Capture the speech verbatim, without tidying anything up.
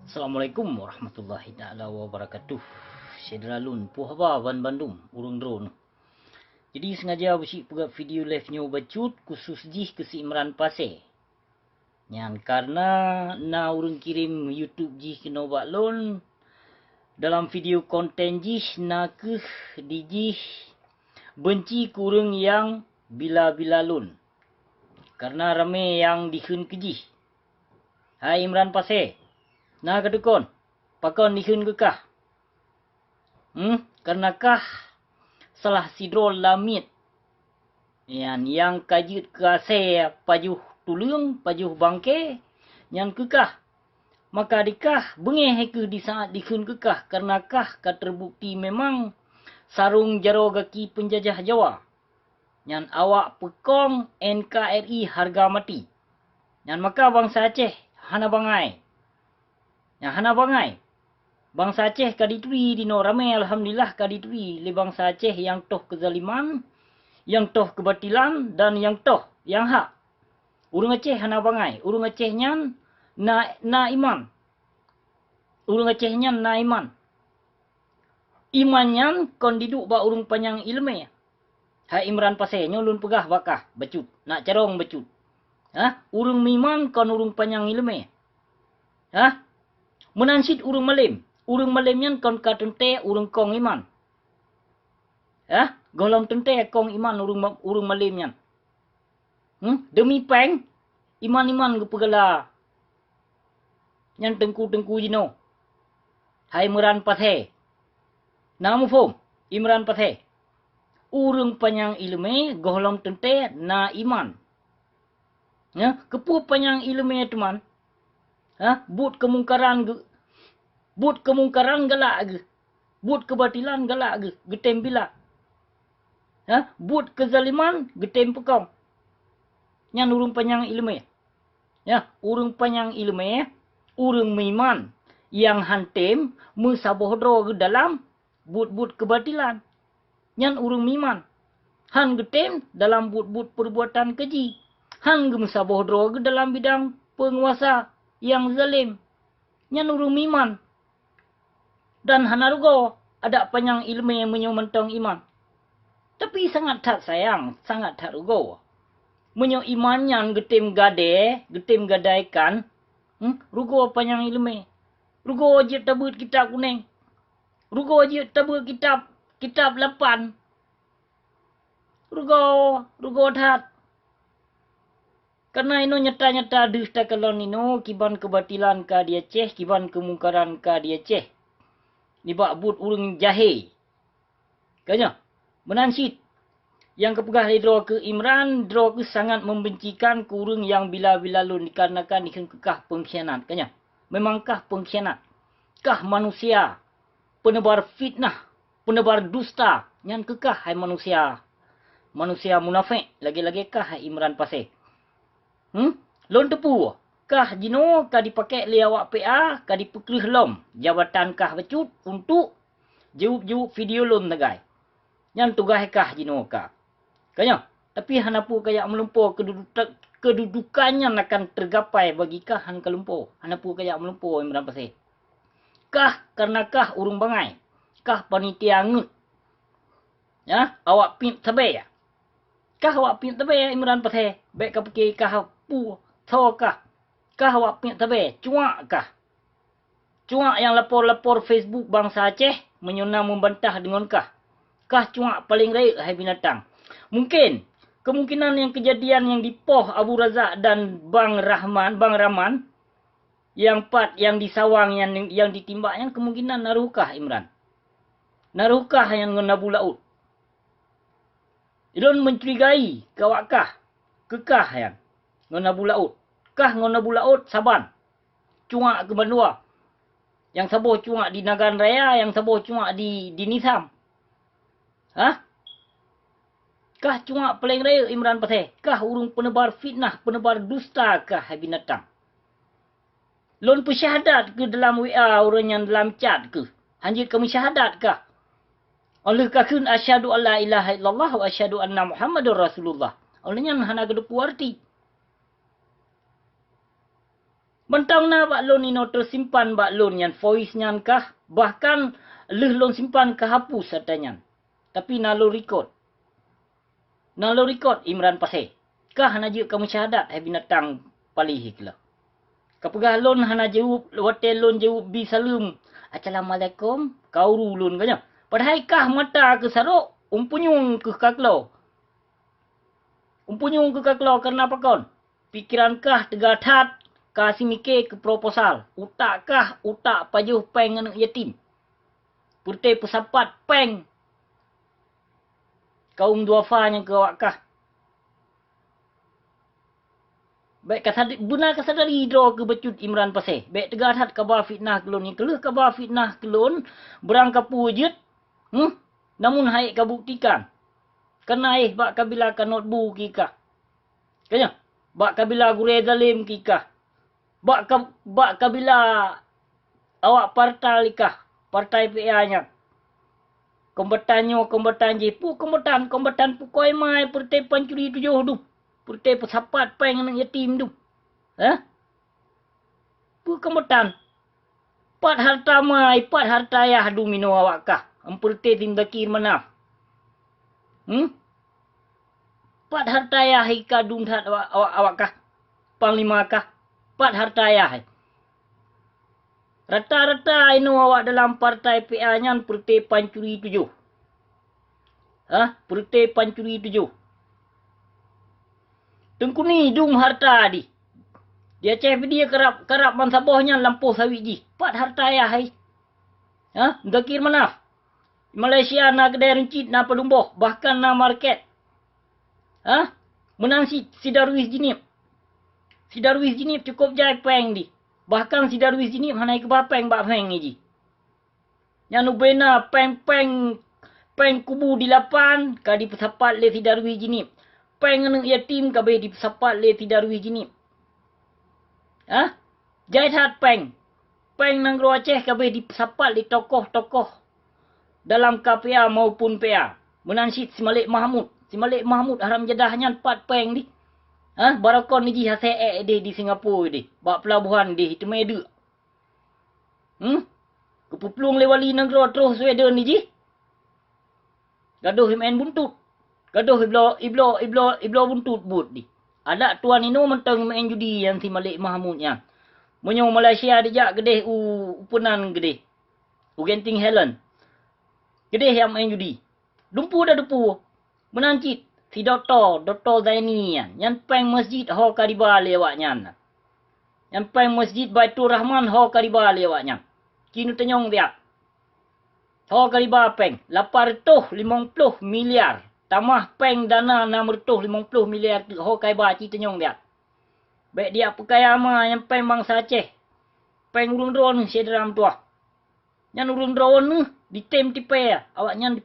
Assalamualaikum warahmatullahi taala wabarakatuh. Syedara lôn, peue haba ban bandum ureuëng droeneuh. Jadi sengaja beusi peugah video live nyoe bacut khusus jih keu si Imran Pasé. Nyan karena na ureuëng kirém YouTube jih keunoe bak lôn, dalam video konten jih na kheueh di jih beunci keu ureuëng nyang bila-bila lôn. Karena ramé nyang dikheun keu jih, "Hai Imran Pasé, na ka tukon, pakon dikheun keu kah?" Hmm, karena kah salah sidroe lamiet nyan nyang ka jeuet keu asée pajoh tuleueng, pajoh bangke, nyan keu kah. Maka di kah beungéh kheueh di saát dikheun keu kah, karena kah ka teubukti memang sarong jaroe gaki peunjajah Jawa. Nyan awak peukong N K R I hareuga maté. Nyan maka bansa Aceh hana bangai. Nyan hana bangai. Bansa Aceh ka dituri dinoe ramé, alhamdulillah, ka dituri lé bansa Aceh nyang toh keuzaliman, nyang toh keubatilan, dan nyang toh nyang hak. Ureuëng Aceh hana bangai. Ureuëng Aceh nyan na, na iman. Ureuëng Aceh nyan na iman. Iman nyan kon diduek bak ureuëng panyang iéleumé. Hai Imran Pasé, nyoe lôn peugah bak kah bacut, nak carông bacut. Hah? Ureuëng meuiman kon ureuëng panyang iéleumé. Hah? Meunan cit ureuëng malém. Ureuëng malém nyan kon ka teuntée ureuëng kong iman. Hah? Gohlom teuntée kong iman ureuëng ma-, ureuëng malém nyan. Hmm? Deumi péng, iman-iman geupeugala nyan teungku-teungku jinoe. Hai Imran Pasé. Na muphom, Imran Pasé? Ureuëng panyang iéleumé gohlom teuntée na iman. Nyan, keupeue panyang iéleumé teuma? Hah? Buet keumungkaran geu-, buet keumungkaran galak geuh. Buet keubatilan galak geuh, geutem bila. Hah? Buet keuzaliman geutem peukong. Nyan ureuëng panyang iéleumé. Nyan, ureuëng panyang iéleumé, ureuëng meuiman nyang han tem meusaboh droe geuh dalam buet-buet keubatilan. Nyan ureuëng meuiman. Han geutem dalam buet-buet peurbuatan keuji. Han geumeusaboh droe geuh dalam bidang peunguasa nyang zalém. Nyan ureuëng meuiman. Dan hana rugoe adak panyang iéleumé meunyoe mantong iman. Tapi sangat that sayang, sangat that rugoe. Meunyoe iman nyan geutem gadée, geutem gadaikan, hmm, rugoe panyang iéleumé. Rugoe jeuet tabeuet kitab kunéng. Rugoe jeuet tabeuet kitab, kitab lapan. Rugoe, rugoe that. Kareuna inoe nyata-nyata deuh takalon inoe kiban keubatilan ka di Aceh, kiban keumungkaran ka di Aceh. Nibak buet ureuëng jahé. Ka nyoe, meunan cit. Nyang geupeugah lé droe keuh Imran, droe keuh sangat membencikan keu ureuëng nyang bila-bila lôn dikarenakan dikheun keu kah peungkhianat. Ka nyoe, memang kah peungkhianat. Kah manusia peuneubar fitnah, peuneubar dusta, nyan keu kah hai manusia. Manusia munafék, lagée-lagée kah hai Imran Pasé. Hmm? Lôn teupeu, kah jinoe ka dipakék lé awak P A, ka dipeukreueh lom jabatan kah bacut untuk jeuweueb-jeuweueb video lôn sagai. Nyan tugaih kah jinoe ka. Ka nyoe, tapi hana peue kajak meulumpoe keududu-, keududukan nyan akan teugapai bagi kah han ka lumpoe. Hana peue kajak meulumpoe Imran Pasé. Kah kareuna kah ureuëng bangai. Kah panitia ngeuet. Ya, awak piep sabe. Kah awak piep sabe Imran Pasé. Bék ka pike kah peue, tho kah. Kah awak piep sabe, cuak kah. Cuak nyang lapor-lapor Facebook bansa Aceh meunyoe na meubantah deungon kah. Kah cuak paleng rayeuk hai binatang. Mungken, kemungkinan nyang keujadian nyang dipoh Abu Razak dan Bang Rahman, Bang Rahman, nyang pat nyang disawang nyang, nyang ditimbak nyan kemungkinan na roh kah Imran. Na roh kah nyan ngon Abu Laôt. Ulôn meucurigai keu awak kah, keu kah nyan ngon Abu Laôt. Kah ngon Abu Laôt saban. Cuak keu bandua. Nyang saboh cuak di Nagan Raya, nyang saboh cuak di, di Nisam. Hah? Kah cuak paleng rayeuk Imran Pasé? Kah ureuëng peuneubar fitnah, peuneubar dusta kah hai binatang? Lôn peusyahadat keuh dalam W A ureuëng nyan dalam chat keuh. Hanjeuet ka meusyahadat kah? Óh lheueh ka kheun, "Asyhadu an la ilaha illallah wa asyhadu anna Muhammadar Rasulullah." Óh lheueh nyan hana geuteupeue arti. Mantong na bak lôn inoe teusimpan bak lôn nyan voice nyan kah, bahkan lheueh lôn simpan ka hapus ata nyan. Tapi na lôn record. Na lôn record Imran Pasé. Kah hana jeuet ka meusyahadat hai binatang paléh keulak. Ka peugah lôn hana jaweueb, watée lôn jaweueb bi saleuem, "Assalamualaikum," ka uru lôn ka nyoe. Padahai kah mata keu sarok, umpunyueng keuh ka klo. Umpunyueng keuh ka klo kareuna pakon? Pikeran kah teuga that, ka simiké keu proposal. Utak kah, utak pajoh péng aneuëk yatim. Peureute peusapat péng kaum duafa nyang keu awak kah. Bék ka sad-, beuna ka sadari droe keu bacut Imran Pasé. Bék teuga that kaba fitnah keu lôn nyang keulheueh kaba fitnah keu lôn, beurang kapeue jeuet, huh? Namun hai ka buktikan. Kana éh bak kabila ka notbu kika. Ka nyoe, bak kabila gurée zalem kika. Bak ka-, bak kabila awak partai likah, partai P A nyan. Kombatan nyoe, kombatan jih, peue kombatan, kombatan pukoi mai peureute pancuri tujoh dum, peureute peusapat péng aneuëk yatim dum. Hah? Peue kombatan? Pat hareuta mai, pat hareuta ayah dum inoe awak kah, em peureute si Muzakir Manaf. Hmm? Pat hareuta ayah ika dum that awak, awak, awak kah? Panglima kah? Pat hareuta ayah hai? Rata-rata inoe awak dalam partai P A nyan peureute pancuri tujoh. Hah? Peureute pancuri tujoh. Teungku Ni dum hareuta dih. Di Aceh Pidie karab, karab bansaboh nyan lampôh sawit jih. Pat hareuta ayah hai? Hah? Muzakir Manaf. Malaysia na keudè runcit, na padum boh, bahkan na market. Hah? Meunan cit si Darwis Jeunieb. Si Darwis Jeunieb cukôp jai péng dih. Bahkan si Darwis Jeunieb hana jikeuba péng bak bank jih. Nyan ubena péng-péng, péng kubu di lapan ka jipeusapat lé si Darwis Jeunieb. Péng aneuëk yatim ka abéh jipeusapat lé si Darwis Jeunieb. Hah? Jai that péng. Péng nanggroe Aceh ka abéh jipeusapat lé tokoh-tokoh dalam K P A maupun P A. Meunan cit si Malik Mahmud. Si Malik Mahmud haram jadah nyan pat péng dih. Hah? Baroekon jih hasé ék deh di Singapura deh. Bak peulabohan deh, teumé deuk. Hmm? Geupeuplueng lé wali nanggroe troh Sweden jih. Gadôh meu'en buntut. Gadôh ibloe, ibloe, ibloe, ibloe buntut buet dih. Adak tuan inoe mantong meu'en judi nyan si Malik Mahmud nyan. Meunyoe Malaysia dijak keudeh u, u peunan keudeh. U Genting Highland. Keudeh nyang meu'en judi. Dumpeue dah dumpeue. Meunan cit si Dokto, Dokto Zaini nyan, nyan péng masjid ho ka jiba lé awaknyan. Nyan péng masjid Baiturrahman ho ka jiba lé awaknyan. Ci neutanyong siat. Ho ka jiba péng lapan reutôh limong ploh miliar. Tamah péng dana nam reutôh limong ploh miliar teuk ho ka jiba, ci tanyong siat. Bék dijak peukaya ma nyan péng bansa Aceh. Péng ureuëng droeneuh syedara meutuwah. Nyan ureuëng droeneuh ditém tipée, awaknyan